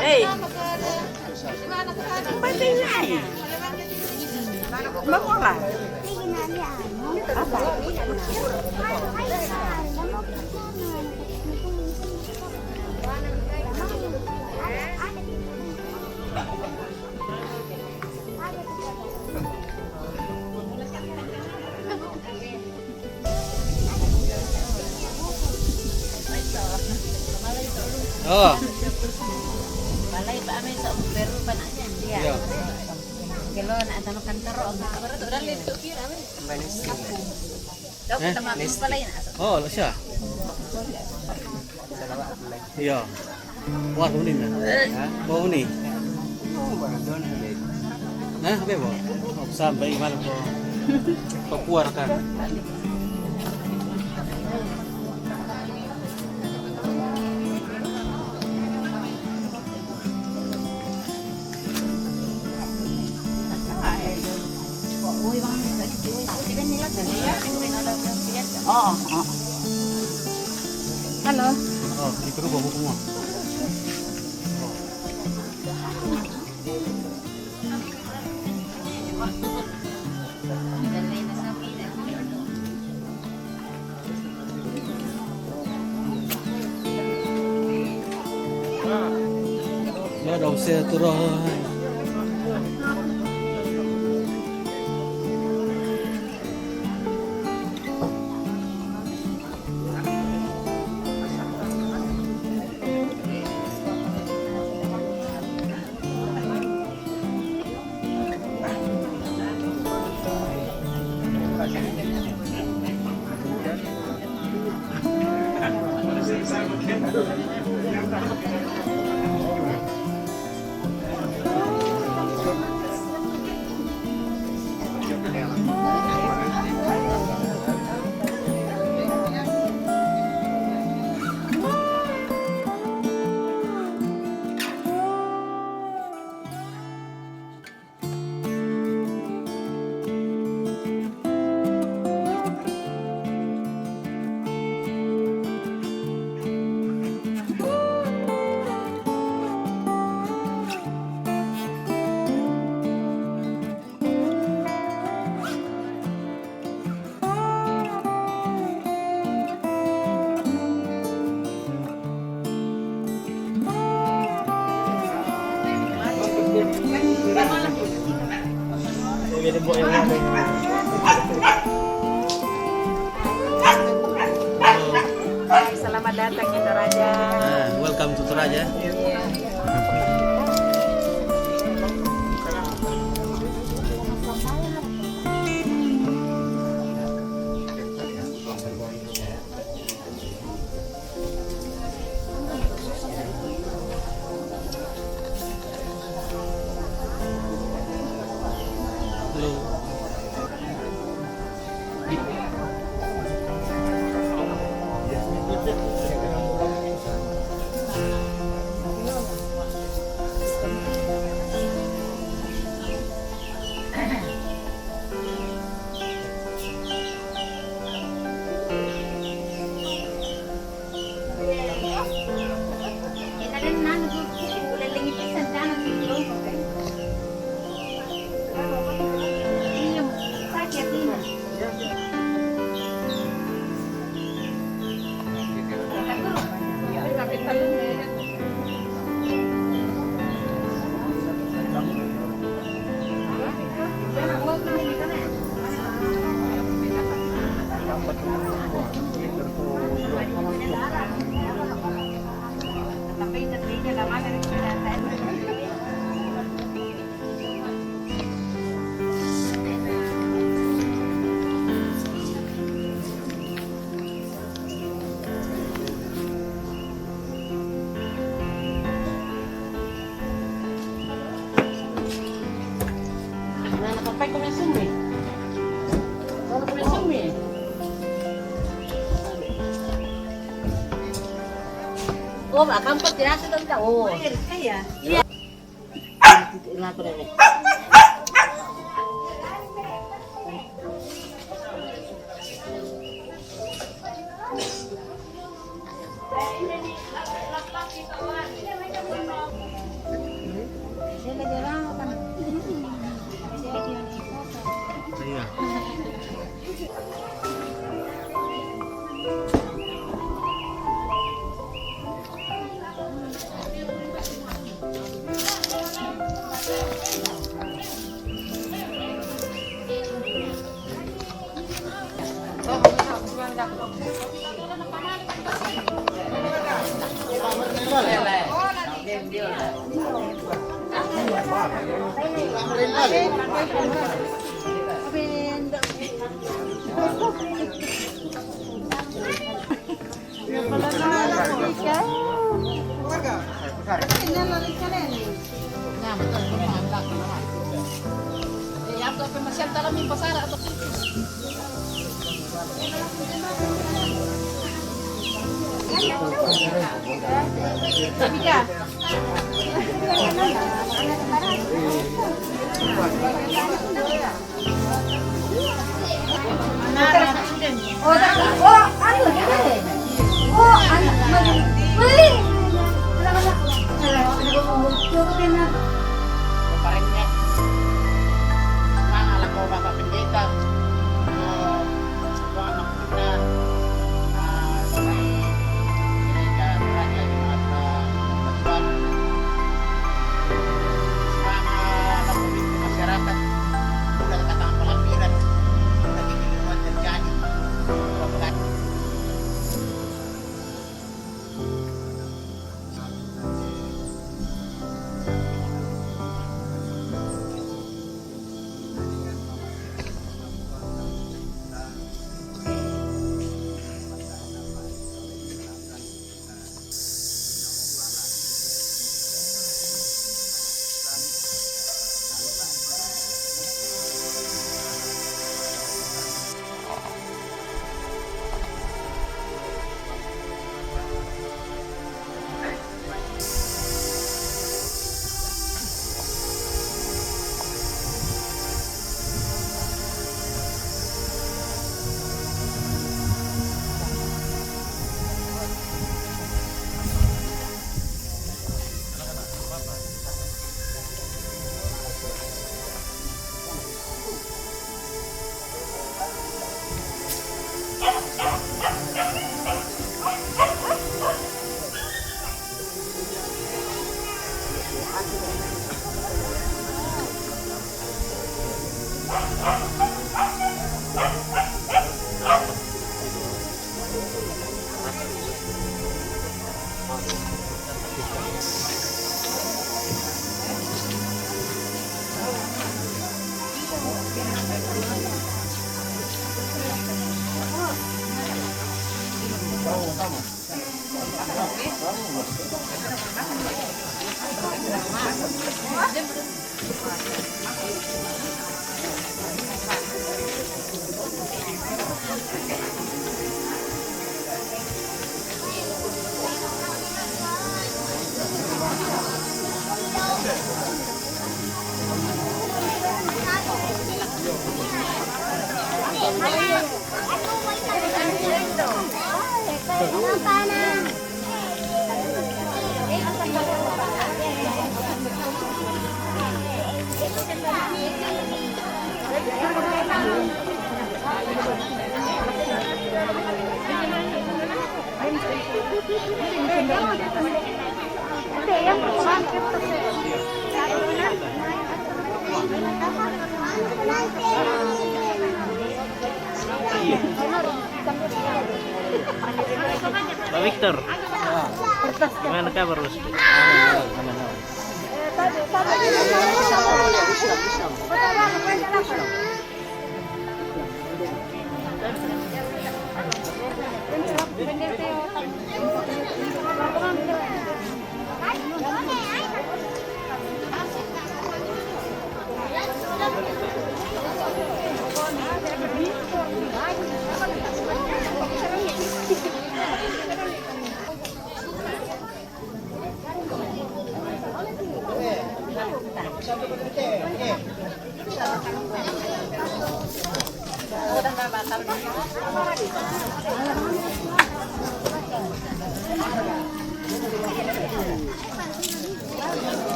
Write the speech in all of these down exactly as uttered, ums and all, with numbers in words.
Hei. Ang bantay nga eh. Mamola. Apa? Oh. Balay pa amin sa pero pa na niyan. Iya. Kilo na ang tanong kantaro. Ang mga to dali to kira. Daw kita mga balay na. Oh, wala siya. Iya. Kuha ko ni na. Ha? Kuha ko ni. Ha? Abe mo? Oh, saan ba yung malam ko? Pakuha ka. Oo, oo. Hello. Oh, dito ko, buko mo. Yan, daw siya, turo. Selamat datang di Toraja. Ah, welcome to Toraja. Oh, akan ko tiya sa tanda. Oh. Iya. Pak Victor, gimana kabar, Bos?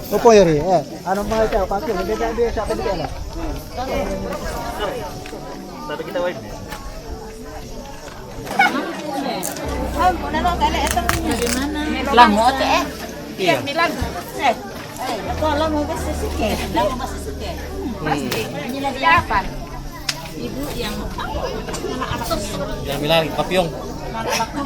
Opo yori, eh, ano mga ito, pati, hindi na, hindi siya, pwede ka na. Sabi kita, wife. Lamo, ate, eh. Iya. Milan. Eh, eh, ako, lamo ba si Sike? Lamo ba si Sike? Hmm. Pasti. Hindi na diyapan. Ibu yang Yang Milan, kapyong.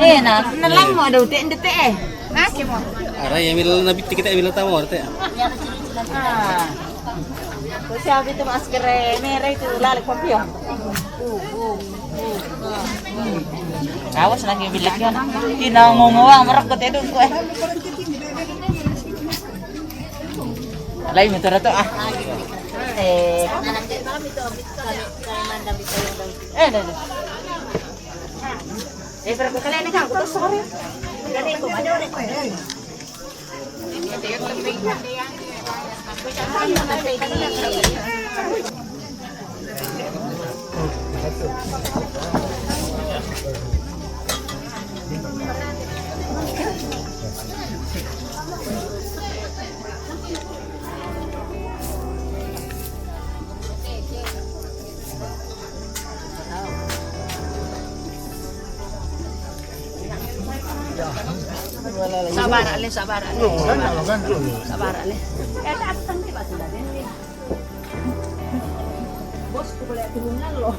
Eh, na, na lamo daw, te, hindi, te, eh. Nasi mo. Aray, yang Milan na bitti kita, yang Milan tamo, te. Ah. Kung sabi ito, masker, eh, meron ito, lalik kapyong. Awas lagi bilik yan. Tinangunguha, marakot eh, doon ko eh. Alay, may tara to ah. Eh. Eh, dali. Eh, pero kung kailan na ka, gusto ko rin. Dali ko, ano rin. Sabar, Ale, sabar, Ale. Sabar, Ale. Eh, tak, santai, Pak, sudah, deh. Bos, ko pala tulungan lo.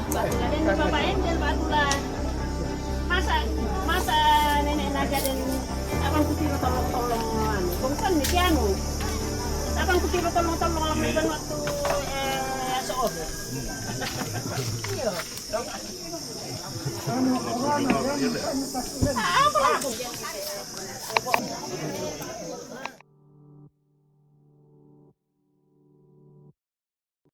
Pak, sudah, deh, Papa Angel, Pak, sudah. Masa, masa nenek naja dan abang kutiro tolong-tolong, anu, bukan, ni, anu. Abang kutiro tolong-tolong, waktu, eh, so. Iya.